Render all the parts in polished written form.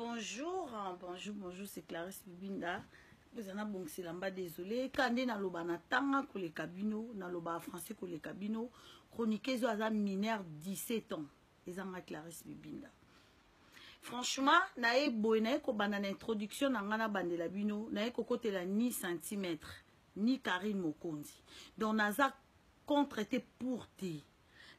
Bonjour, bonjour, bonjour, c'est Clarisse Bibinda. Boza na bongisela mba désolé ka nde naloba na tanga koleka bino naloba français koleka bino chroniqueuse oyo aza mineur 17 ans eza nga Clarisse Bibinda. Franchement naye boye naye kobanda na introduction na nga nabandela bino naye kokotela ni centimètre ni Karine Mokonzi donc naza contre te pour te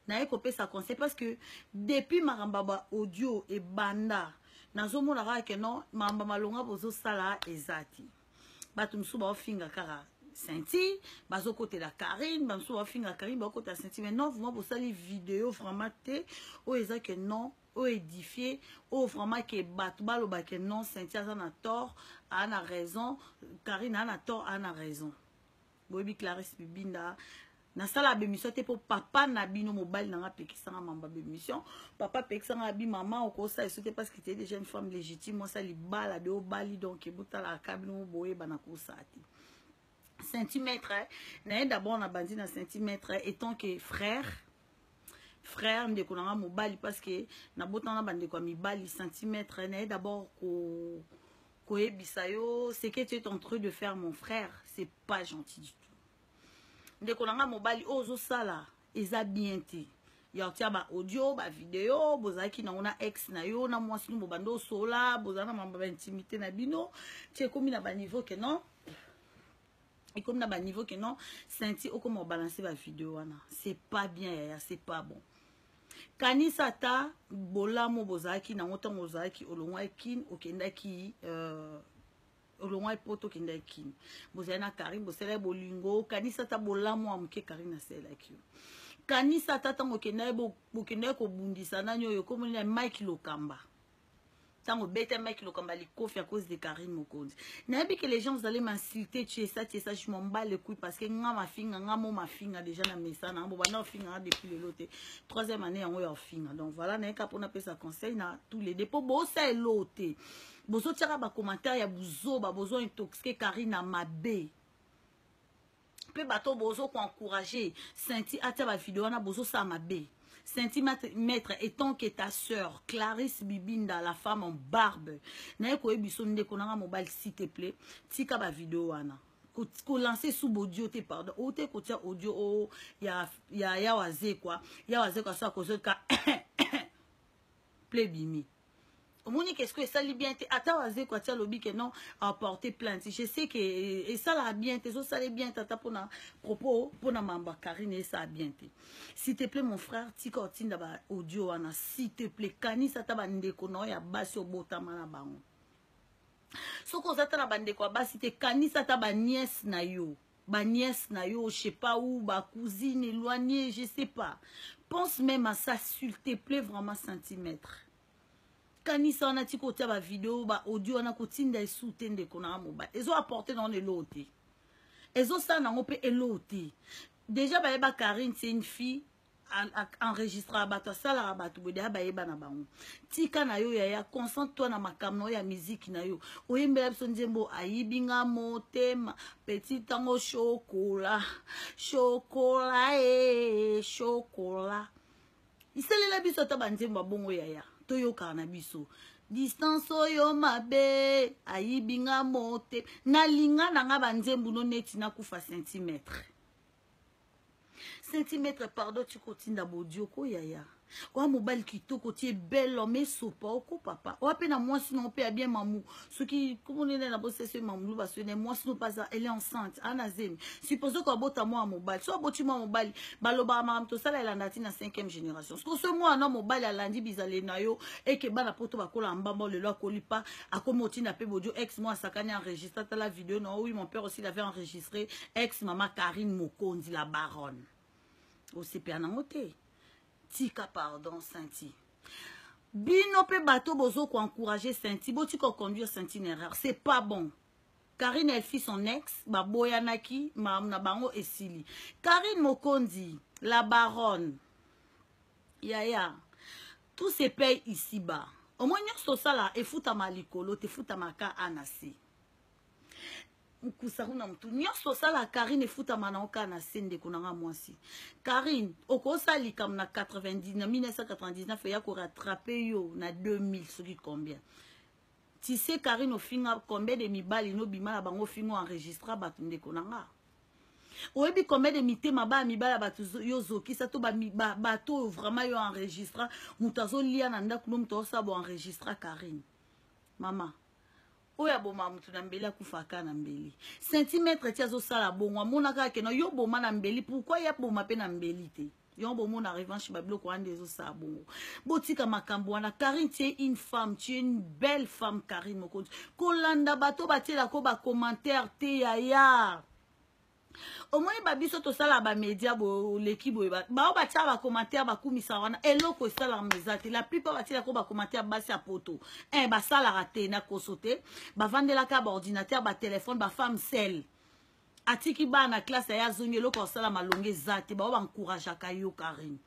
naye kopesa conseil parce que depuis makambo ya ba audio ebanda nazomona kaka ke non makambo malonga bozosala eza te bato mosusu baofinga kaka Sainty bazokotela Karine bamosusu baofinga Karine baokotela Sainty mais non vraiment bosali video vraiment te oyo eza ke non oyo édifie oyo vraiment ke bato baloba ke non Sainty aza na tort aa na raison Karine aa na tort aa na raison. Boyebi Clarisse Bibinda nasala bemission te mpo papa na bino mobali na nga apekisanga mamba bemission papa apekisanga abi mama okosala eso te parce que t'es déjà une femme légitime mwasi ya libala de obali donc botalaka bino boyebana kosala te centimètre naye d'abord na bandi na centimètre étant que frère frère ndeko na nga mobali parce que nabotana na bandeko ya mibali centimètre naye d'abord ko koyebisa yo ce que tu es en train de faire mon frère c'est pas gentil du tout ndeko na nga mobali oyo ozosala eza bien te ya otia ba audio ba video bozalaki nango na ex na yo na mwasi no bobanda osola bozala na mambo ya intimité na bino ti ekomi na baniveau ke non ekomi na baniveau ke non senti okoma obalanse bavideo wana c'est pas bien yaya c'est pas bon kanisa ata bolamu bozalaki nango ntango ozalaki olongwaki kin okendaki euh, olongwaki poto okendaki kin bozali na karine bosalaki bolingo kanisa ata bolamu ya moke karine asalelaki yo kanisa ata ntango okendaki kobundisa nani oyo okomoni na mike lokamba ntango obeta mike lokamba likofi à cause de Karine Mokonzi nayebi que les gens vous allez m'insulter tu es ça tu es ça je m'en bats les couilles parce que nga mafinga nga mo mafinga déjà na mesana bo banda ofinga nga depuis lelo te troisième année yango ya ofinga donc voilà nayeka mpona pesa conseil na tous les deux mpo bosa elo te bozotiaka bacommentaire ya buzoba bozo intoxiquer Karine na mabe mpe bato bozo ko encourager Sainty atia ba video wana bozosala mabe Sainty maître étant que ta sœur Clarisse Bibinda la femme en barbe naye koyebi biso ndeko nanga mobali s'il te plaît tika ba video wana kolancer sous audio te pardon ote kotia audio o ya ya ya wazekwa ya wazekwa so akozoka ple bimi omoni ke eske esali bien te ata wazeko ati alobi ke non aporte plainte je sais ke eh, esalaka bien te ezosala bien te ata mpona propos mpona mambo ya karine esala bien te s'il te plaît mon frère tika otinda ba audio wana s'il te plaît kanisa ata bandeko na yo ya basi obotama na bango soki oza ata na bandeko ya basi te kanisa ata baniese na yo ba nièce na yo je sais pas où ba cousine éloignée je sais pas pense même à ça s'il te plaît vraiment centimètre kanisa wana tika otia ba video ba audio wana kotinda esu te ndeko na mobali ezo apporter na wana eloo te ezosala nango mpe eloo te déjà bayeba Karine c'est une fille enregistraka bato asalaka bato boye deya bayeba na bango tika na yo yaya concentre toi na makambo na yo ya miziki na yo oyembela biso nzembo ayibi nga motema petit ntango shokola shokola e eh, shokola isalela biso ata banzembo ya bongo yaya toyokaka na biso distance oyo mabe ayibi nga motema nalinga na nga banzembo no neti nakufa centimetre Centimètre pardon tu kotinda bodio ko yaya. Oa mobali kitoko tie belle homme esopa oko papa. Oa pe na mwasi na pe ya bien mamu. Soki comment nene na bosese mamu luba so ne mwasi no paza elle est enceinte ana zemi. Supposons ko abota mwa mobali. So aboti mwa mobali baloba makambo tosala elanda ti na 5e génération. Soki so mwana mobali alandi bizale na yo eke bana poto bakola mbamba lelo akoli pa akomi otinda pe bodio ex moi asakani enregistre tala video na oui mon père aussi l'avait enregistré ex mama Karine Mokonzi la baronne osepela nango te tika pardon Sainty bino pe bato bozo ko encourager Sainty botika ko conduire Sainty na erreur c'est pas bon Karine elle fit son ex baboyanaki makambo na bango esili Karine Mokonzi la baronne yaya tout se paye ici bas omoi nyonso osala efutama likolo te efutama ka a na se nkusa kuna motu nyonso osala karine efutama na oka na se ndeko na nga mwasi karine okosala likambo na 1999 eya korattrape yo na 2000 soki combien. Tu sais Karine ofinga combien de mibali no bima na bango ofinga enregistra bato ndeko na nga. Oyebi combien de mitema ba mibali ya bato yo zokisa to bato ba, ba, oyo vraiment yo enregistra moto azolia na ndako no moto azosala bo enregistra Karine. Mama oyo aboma moto na mbeli akufaka na mbeli centimetre ti azosala bongo amonaka keno yo boma na mbeli pourkui ye aboma mpe na mbeli te yango bomona revanche babiloko wana nde ezosala bongo botika makambo wana karine tu es une femme tu es une belle femme karine mokonzi kolanda bato batielako bacommentaire te yaya omoni babiso tosala bamedia boleki boye bao batiaka bacommentaire bakumisa wana eloko esalaka eza te la plupart batielako bacommentaire basi ya poto eh, basalaka te na koso te bavandelaka baordinateur batelefone bafemme sele atiki bana classe aye azongi eloko asala malonga eza te bao baencourageaka yo karine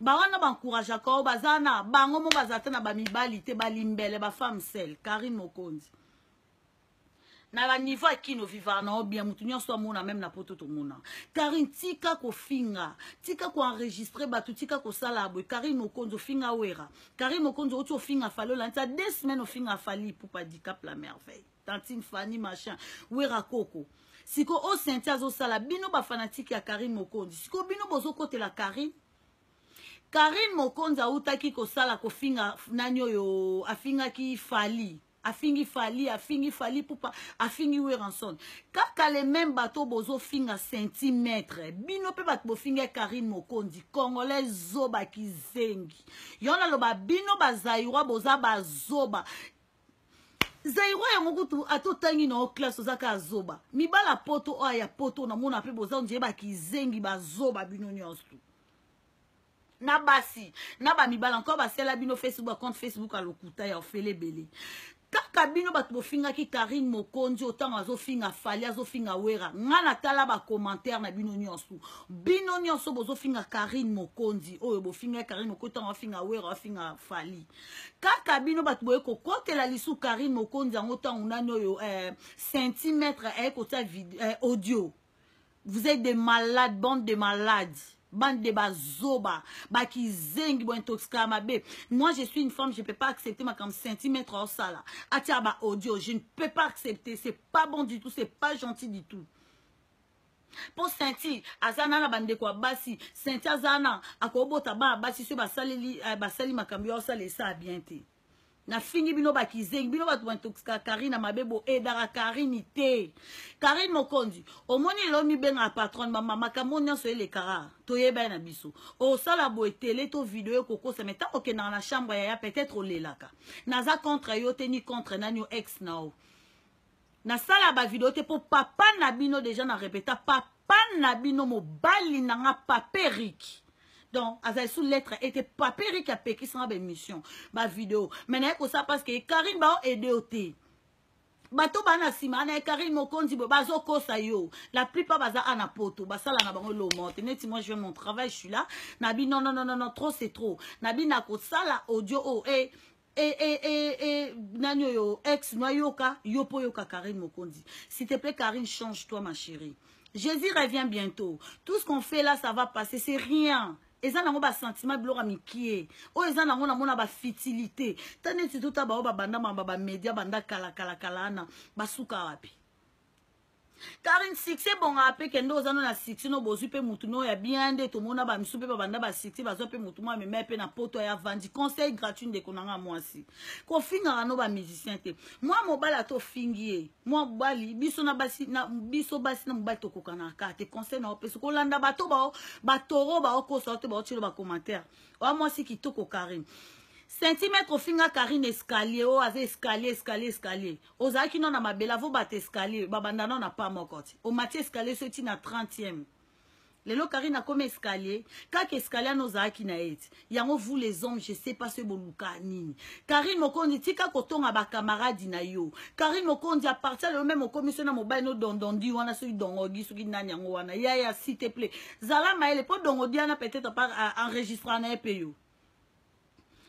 bawana baencourageaka yo baza na bango mo baza te na bamibali te balimbele bafemme sel karine mokonzi na baniveau ya kino vivaka na yo bien motu nyonso amona meme na poto tomona karine tika kofinga tika koenregistre bato tika kosala boye karine mokonzi ofinga wera karine mokonzi outi ofinga fali olandi deux semaines ofinga fali ipupa dicap la merveille tantine Fanny machin wera koko siko o senti azosala bino ba fanatique ya Karine Mokonzi siko bino bozokotela Karine Karine Mokonzi autaki kosala kofinga nani oyo afingaki Fally afingi Fally afingi Fally Pupa afingi Werrason kaka le même bato bozofinga centimètre bino mpe bato bofinga Karine Mokonzi congolais zoba kizengi yo naloba bino bazaïrois boza bazoba zaïrois yango kutu ata otangi na yo classe oza kaka zoba mibala poto oyo ya poto namona mpe boza ondire bakizengi bazoba bino nyonso na basi na bamibala encore basela bino facebook compte facebook ya lokuta ya ofele ebele kaka bino bato bofingaki karine mokonzi otango azofinga fali azofinga wera nga natala bacommentaire na bino nyonso bino nyonso bozofinga karine mokonzi oyo bofingaki karine mokonzi ntango afinga wera afinga fali kaka bino bato boye kokotela lisu karine mokonzi yango ntango nani oyo eh, centimetre aye kotia eh, audio vous êtes des malades bande de malades bande de bazoba bakizengi bointoxika mabe moi je suis une femme je peux pas accepter makambo centimètre osala atia ba audio je ne peux pas accepter c'est pas bon du tout c'est pas gentil du tout mpo senti aza na na bandeko ya basi senti aza na akobota bana basi soki basaleli eh, basali makambo ya osala esala bien te nafingi bino bakizengi bino bato bantoxika karine mabe boedaka karine te karine mokonzi omoni lelo mibengaka patronne mama makambo nyonso elekaka toyeba ye na biso osala boye tele to video ekokosa mai ntango okendaka na chambre yaya peut-être olelaka naza contre yo te ni contre nani yo ex na yo nasala ba video te po papa na bino deja na repeta papa na bino mobali na nga papa Eric donc azali sous lettre ete papa Eric apekisa nga ba émission ba video mais naye kosala parce que Karine bao aide yo te bato baa na nsima na ye karine mokonzi boye bazokosa yo la plupart baza ana poto basala na bango lomo te neti moi je vais mon travail je suis là nabi non non non non non trop c'est trop nabi nakosala audio oyo oh, eh, e, e, e, e, nani oyo ex no ayoka yo mpo oyoka karine mokonzi s'il te plaît karine change toi ma chérie jésus revient bientôt tout ce qu'on fait là ça va passer c'est rien eza nango basentiment biloko ya mikie oyo eza nango namona bafitilité ta neti tota bao babanda mamba bamedia banda kalakalakala wana basuka wapi Karine succès ebongaka mpe kende oza no na succès no bozwi mpe mutu no ya bien nde tomona bamisu mpe babanda ba succès bazwa mpe mutu mwa amema mpe na poto ya vandi conseil gratuit ndeko na nga mwasi kofingaka no ba musicien te mwa mobali ata ofingi ye mwa mobali biso na basi na biso basi na mobali tokokanaka te conseil na opesi kolanda bato bao batoro baokosa yo te baotielo ba commentaire oya mwasi kitoko Karine centimetre ofinga Karine escalier oyo aza escalier escalier escalier ozalaki no na mabele avo bata escalier babanda no na pa moko ti omati escalier so ti na 30e lelo karine akomi escalier kaka escalier wana ozalaki na ye ti yango vous les hommes je sais pas soki boluka nini karine mokonzi tika kotonga bakamaradi na yo karine mokonzi apartir lelo meme okomi so na mobali no dondondi wana soki dongogi soki nani yango wana yaya s'il te plaît zala mayele mpo dongodi wana peut-être par enregistraka na ye mpe yo.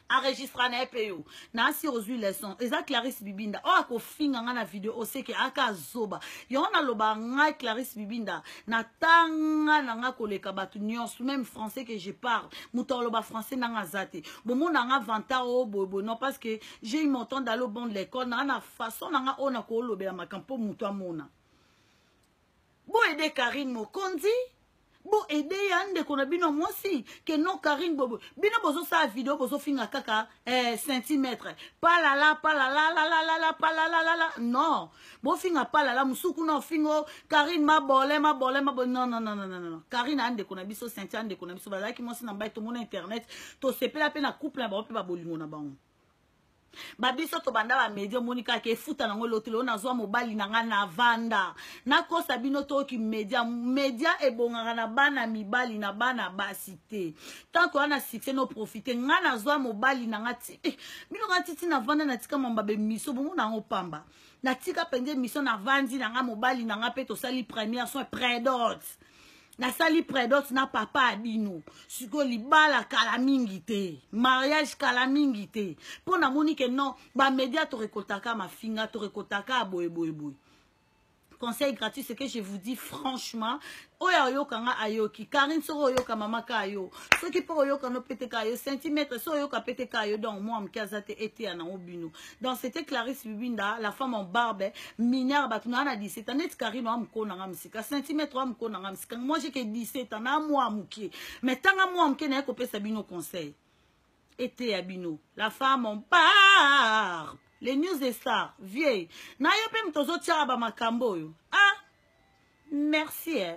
Enregistra na ye mpe yo nasi ozwi leçon. Eza Clarisse Bibinda oyo akofinga ngai na video oseke aka zoba. Yango naloba ngai Clarisse Bibinda natanga na ngai koleka bato nyonso, même français que je parle, moto aloba français nanga aza te. Bomona nga vanta oyo boyeboye, non, parce que j'ai eu mon temps d'aller au banc de l'école. Nanga na façon nanga oyo nakolobela makambo mpo moto amona. Boyede Karine Mokonzi, bo aide ya ndeko na bino mwasi ke non. Karine bobo, bino bozosala video, bozofinga kaka centimètre palala palalalalala palalalala. Non, bofinga palala mosusu kuna, ofinga Karine mabole mabole mabole. Non, non, non, non, non, non. Karine aya ndeko na biso, Cynthia ndeko na biso, bazalaki mwasi na mbai. Tomona internet, tosepela mpe na couple na bango mpe babolingo na bango. Babiso tobanda bamédia, omoni kaka efuta nango lotelo. Nazwa mobali na nga, navanda, nakosa bino. Toyoki média, média ebongaka na bana mibali na bana basi te. Tant que wana succès, no profite. Nga nazwa mobali na nga ti bino nga titi, navanda, natika mamba bemiso bongo nango pamba, natika mpenza émission, navandi na nga mobali na nga mpe tosali première soin, pré-dot. Nasali pré-dot na papa ya bino. Sikoyo libala kala mingi te, mariage kala mingi te, mpo namoni ke non, bamédia torekotaka mafinga, torekotaka boye boye boye. Conseil gratuit, ce que je vous dis franchement, oyo ayoka nga ayoki. Karine, soki oyoka mama ka yo, soki mpo oyoka no pete ka yo, centimètre soki oyoka pete ka yo. Donc mwa moke aza te, eteya nango bino. Donc c'était Clarisse Bibinda, la femme en barbe, mineur. Bato naa na 17 ans neti Karine oa mokolo nanga mosika, centimètre oa mokolo nanga mosika. Moi, j'ai que 17 ans, na mwa moke, mais ntanga mwa moke naye kopesa bino conseil, eteya bino. La femme en barbe, les news des stars vieille na yo mpe moto ozotiaka bamakambo oyo. Ah, merci, eh.